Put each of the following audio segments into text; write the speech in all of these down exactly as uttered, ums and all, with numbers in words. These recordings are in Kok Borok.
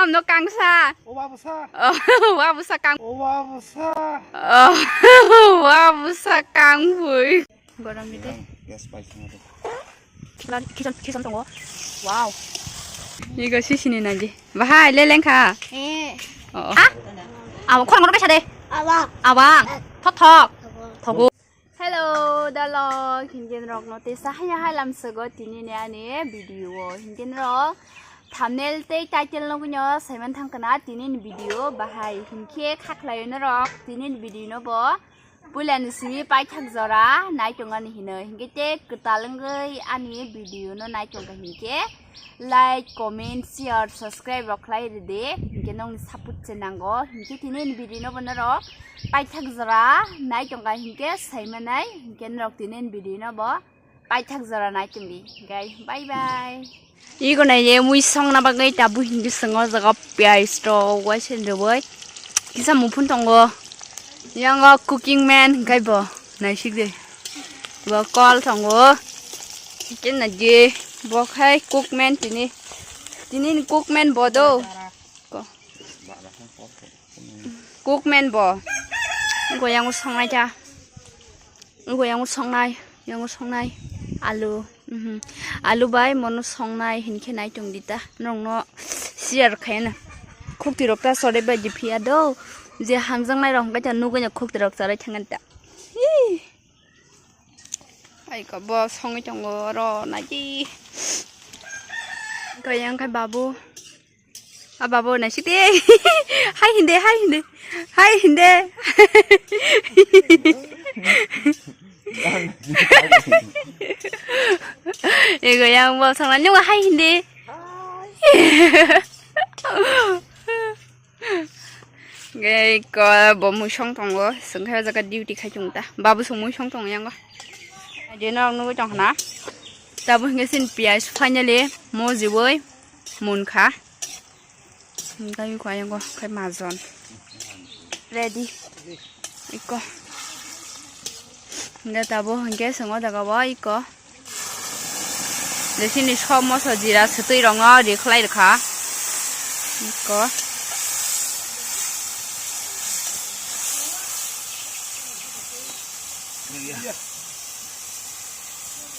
No kangsa. O babusa. Oh, wa busa kang. O babusa. Oh, wa busa kang bui. Gorom bide. Yes, pai sanga de. Khilan, khisan, khisan tongo. Wow. Igo sisini naji. Bahai le lengkha. Eh. Oh. Ah? Aw, khorang kaisa de. Awa. Awa. Thok thok. Thogo. Hello, dalok. Hingenrok no te sahaya halam sogo tini ne ani video. Hingenrok thumbnail tei title no gunyo saiman thangkana tini ni video bahai hinkhe khaklai norok tini ni video no bo. Puilani simi paithak jora nai tongani hino, hinkhe tei kwtal wngwi ani video no nai tongkha hinkhe like, comment, share, subscribe rok khlai rwdi, hinkhe nokni support se nango, hinkhe tini ni video no bo norok paithak jora nai tongkha hinkhe saimanai, hinkhe norok tini ni video no bo paithak jora nai tongdi, guys, bye bye. Igo nai ye mui songna bagwi tabuk hindu swngo jaga piyaj rok waisen rwui kisa muphun tongo. Yango cooking man hwnkhe bo naisik de. Bo kol tongo. Hwnkhe naidi bo khai cook man tini. Tini ni cook man bo do. Ko. Cook man bo. Igo yango songnai ta. Ugo yango songnai, yango songnai. Alu, mhm. Alu bai mono songnai hinkhe nai tongdi ta. Norokno share khaina. Khukti rok ta sore bai di phiya do. Je hamjaknai rok hwnkhe ta nugui no khukti rok charai thangani ta. Hi. Ai ko bo songwi tongo oro naidi. Kaya wngkha babu. A babu naisik de. Hai hinde, hai hinde. Hai hinde. Ego yang bol sangna nyung hai hinde. Gei ko bo mui song tongo. Sengkhe o jaga duty khai chungta. Babu song mui song tongo yango. Aje nok nugui tong khna. Tabuk hingke sin piyaj finally mo jiwoi. Munkha. Hingke ko ayang ko khe majon. Ready. Iko. Hingke tabo hingke songo daga bo iko. Desini sob moso jira sotwi rongno rikhlai rikha. Iko.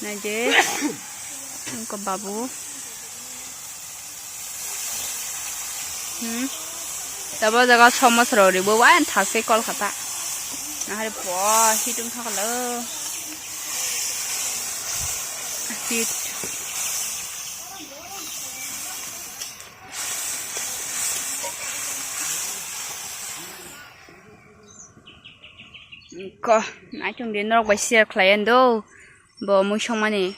Naidi, wngkha babu. Hmm. Tabo jaga somos rok ribo, wa thase kol khata. Nahari po, hitung thakalo. Hit. Ko, naichung di norok bai share khlai ando. Bo mui songmani.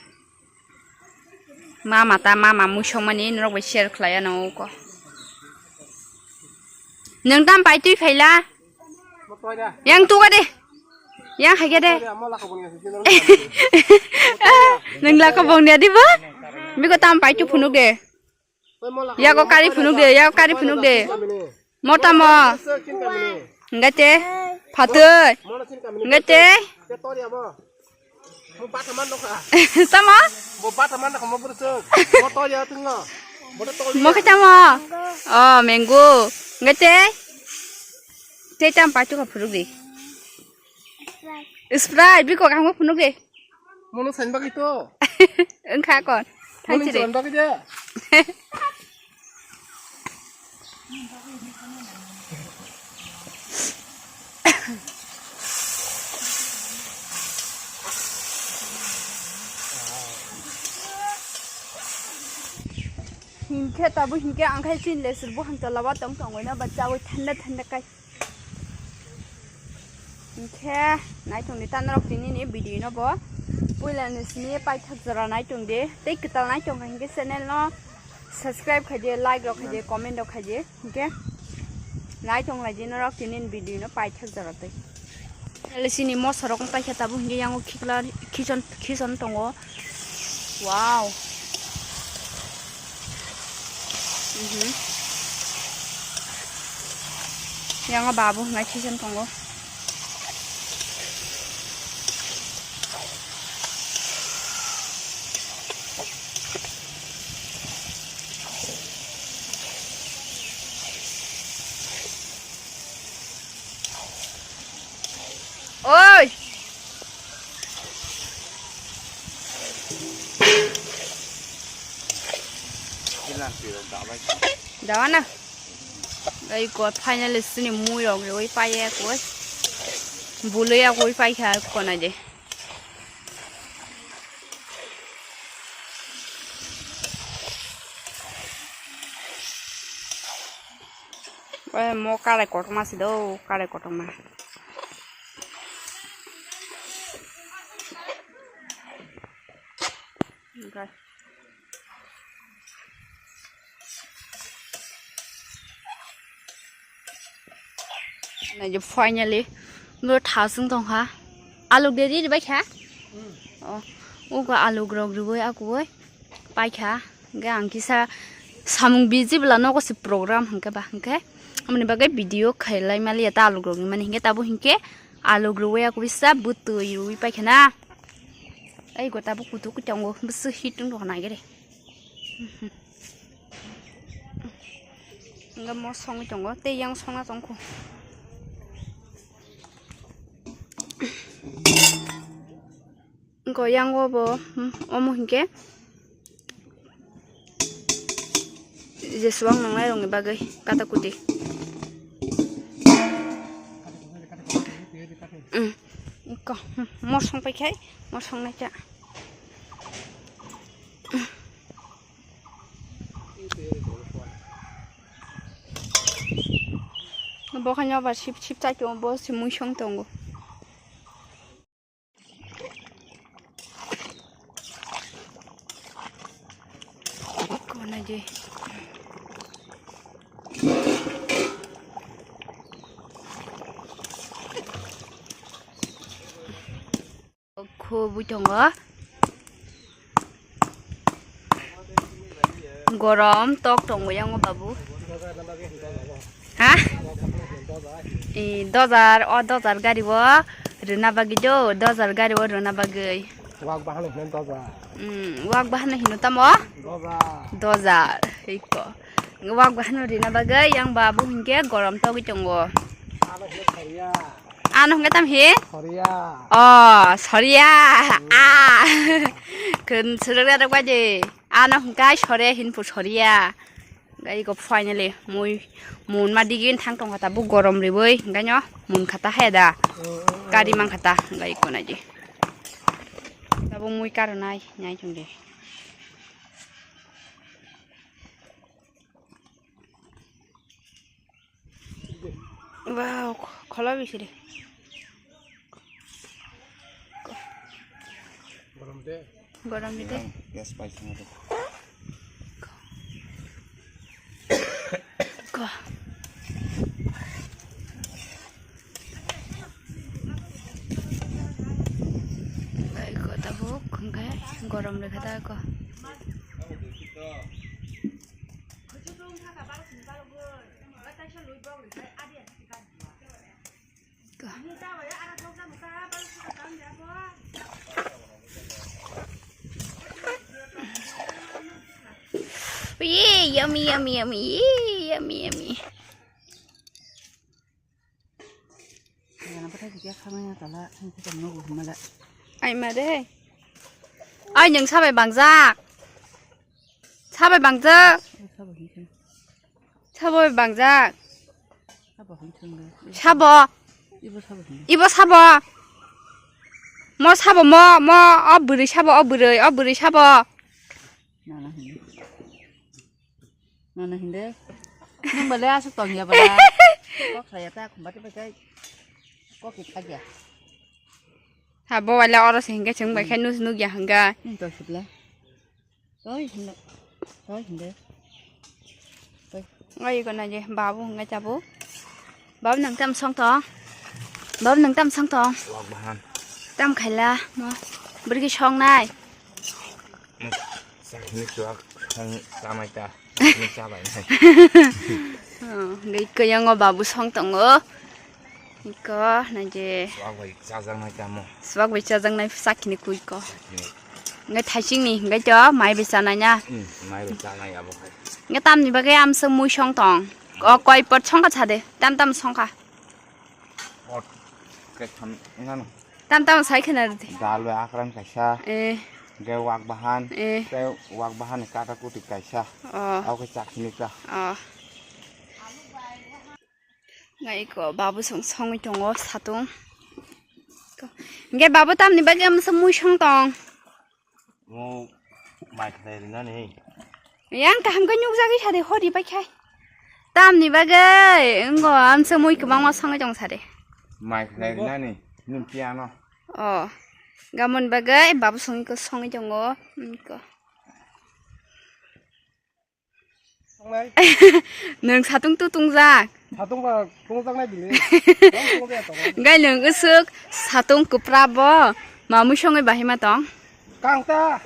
Mama ta mama mui songmani norok bai share khlai ano ko. Nwng tam pai twi phaila. Yang tuga de. Yang haikhe de. Nwng laka bong dia di bo. Biko tam pai tu phunuk de. Yago kari phunuk de, yago kari phunuk de. Mo tamo? Ngate? Phatoi? Ngate? Tamo? Mo khe tamo? Oh, mango. Ngate? Te tam patu ka phunuk de. Sprite, biko kamo phunuk de. Mono sain bagwi to. Wngkha kon. Mono thangsiri. Sain bagwi de. Hinkhe tabuk hinkhe ang khai chini lesur buphang tola o tong tongwi no ba chawi thanda thanda kai. Hinkhe naitong di ta norok tini ni video no bo puila ni simi paithak jora naitong di tei kwtal naitong kha hinkhe channel no subscribe khai di, like rok khai di, comment rok khai di. Hinkhe naitong lai di norok tini ni video no paithak jora tei. Ele sini mosa rok wng paikha tabuk hinkhe yango khikla khichon khichon tongo. Wow. Mhm. Yango babu hwnai khichon tongo. Oi. Dawa na. Ai ko finally sini mui rok roi paye ko. Buloi ya koi pai kha ko na je. Oe mo kalai kotorma si do, kalai kotorma. Okay. Nai je finally, bo thasung tong kha. Alu de ri bai kha. Oh, ugo alu grok riboi akuboi. Paikha, hingke ang kisa samung busy bwla nogo se program hingke ba hingke. Amoni bagwi video khailai maliya ta alu grok ni mani hingke tabo hingke alu grok ya kubisa bwtwi rwi paikha na. Ai go tabo kutu kutongo bwswk hit wng rok nai gere. Hingke mo songwi tongo tei yang songna tongkhu. Wngkha yang o bo, hmm, omo hinkhe jesuwang nangnai rokni bagwi kata kuti. Hmm, wngkha, hmm, mosong paikhai, mosong naikha. Bo khaino ba sip sip chai tongo, bo se muisong tongo. Kona je. Khubui tongo. Gorom tok tongo yango babu. Ha? E, dojar, o dojar gari o rwna bagwi do, dojar gari o rwna bagwi. Wak bahano hino dojar. Mm, wak bahano hino tamo? Dojar. Dojar, iko. Wak bahano rwna bagwi yang babu hinkhe gorom togwi tongo. Ano hino soriya. Ano hingke tam hi? Soriya. Oh, soriya. Ah. Kun suruk rok baje. Ano hingke sore hin pu soriya. Gai ko finally mui mun ma digin thang tong kata bu gorom riboi hingke no mun kata he da. Kari mang kata gai ko naji. Tabo mui karo nai nyai chungde. Wow, khola bisi de. Gorom de. Gorom de. Gas pai sanga de. Ko. Bai ko tabuk, hingke gorom de kata ko. Yee, yummy, yummy, yummy. Yee, yummy, yummy. Ai ma de. Ai nwng sabai bangjak. Sabai bangjak. Sabai bangjak. Sabo. Ibo sabo. Mo sabo mo, mo, o bwrwi sabo, o bwrwi, o bwrwi sabo. Nana hinde. Nana hinde. Nung bale asuk tong ya bala. Kok saya ta kumba te bai kai. Kok kita ya. Ha bo wala oro se hingke chwng bai khai nus nuk ya hingga. Nung to sibla. Toi hinde. Toi hinde. Toi. Ngai ko na je babu hingga chabu. Babu nang tam song tong. Babu nang tam song tong. Wak bahan. Tam khaila mo. Bwrwi song nai. Sakni chuak song tamai ta. Ni chabai nai. Oh, ngai ko yango babu song tongo. Iko, nai je. Swak bai chajaknai tamo. Swak bai chajaknai sakini kui ko. Sakini. Ngai thaising ni, ngai to mai bai chanai na. Hmm, mai bai chanai abo khai. Ngai tam ni bagwi amsa mui song tong. O koi pot song kha chade, tam tam song kha. Pot. Ketham ngano. Tam tam sai khena rwdi. Dal bai akran kaisa. Eh. Ge wak bahan. Eh. Tei wak bahan ni kata kuti kaisa. Oh. Au ke chak sini ka. Oh. Ngai ko babu song songwi tongo satung. Ge babu tamni bagwi amsa mui song tong. Mo mai khlai rinani. Yang kaham khe nukjagwi sade hori bai khai. Tamni bagwi wngkha amsa mui kwbangma songwi tong sade. Mai khlai rinani, nung piano. Oh. Gamon bagwi babu songwi ko songwi tongo. Wngkha. Tongnai. Nwng satung tu tungjak. Satung ba tungjaknai bini. Tong tungjakya tongo. Gai nwng usuk satung kwpra bo mamui songwi bahima tong. Kangsa.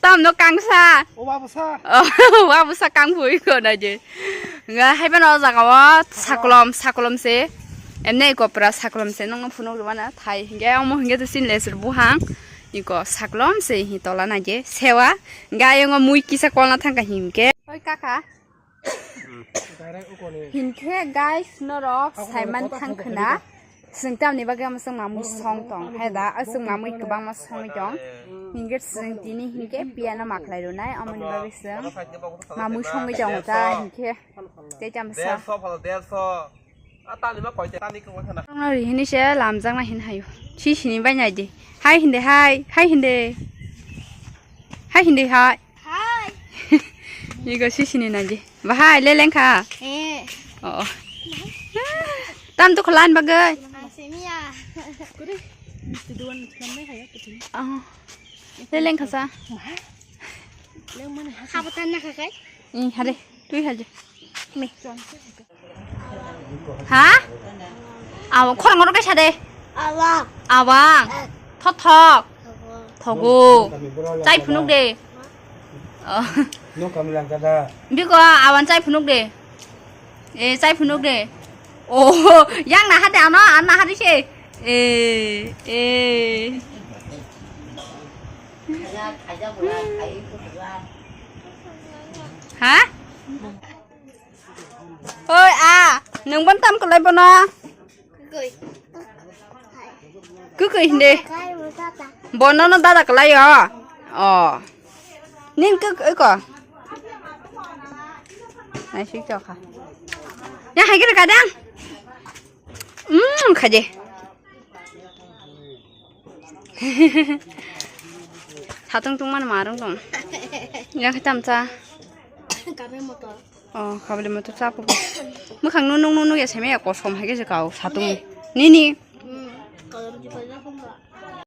Tamno kangsa. O babusa. O babusa kangpui ko na je. Nga hai bano o jaga o saklom, saklom se. Emne ko pura saklom se nang phunuk rwmana thai. Hingke omo hingke to sin lesur buhang. Iko saklom se hi tola na je. Sewa. Ga yongo mui kisa kolna thangka himke. Oi kaka. Hinkhe guys, norok saiman thang khna. Chwng tamni bagwi omo chwng mamui song tong. Hai da, o chwng mamui kwbangma songwi tong. Hinkhe chwng tini hinkhe piano ma khlai rwnai, omoni bagwi chwng mamui songwi tongo ta hinkhe. Tei tamsa. Derso phala, derso. A tani ma koi tani kwbang khana. Tongna ri hini se lamjakna hin hayo. Si sini bai nai di. Hai hinde hai, hai hinde. Hai hinde hai. Hai. Igo si sini nai di. Bahai leleng kha. Eh. Oh. Tam tu khalan bagai. Sini ya. Oh. Leleng khasa. Habatan na khakai. Ih, hade. Twi haje. Me. Ha? Aw, khorang oro kaisa de. Awang. Awang. Thok thok. Thogo. Chai phunuk de. Oh. Biko awan chai phunuk de. Eh, chai phunuk de. Oh, yang naha de ano, an naha de se. Eh, eh. Ha? Oi, a, nwng bon tam kwlai bono? Kwkwi hindi. Bono no dada kwlai o. Oh. Ning kwk iko. Naisik chokha. Ya hai kira kadang. Hmm, khaje. Satung tungmani marung tong. Yang khe tamsa. Kabel motor. Oh, kabel motor chapo. Mukhang nunung nunung ya seme ya kosom hai khe se kau satung. Nini. Hmm, kolom di kolom.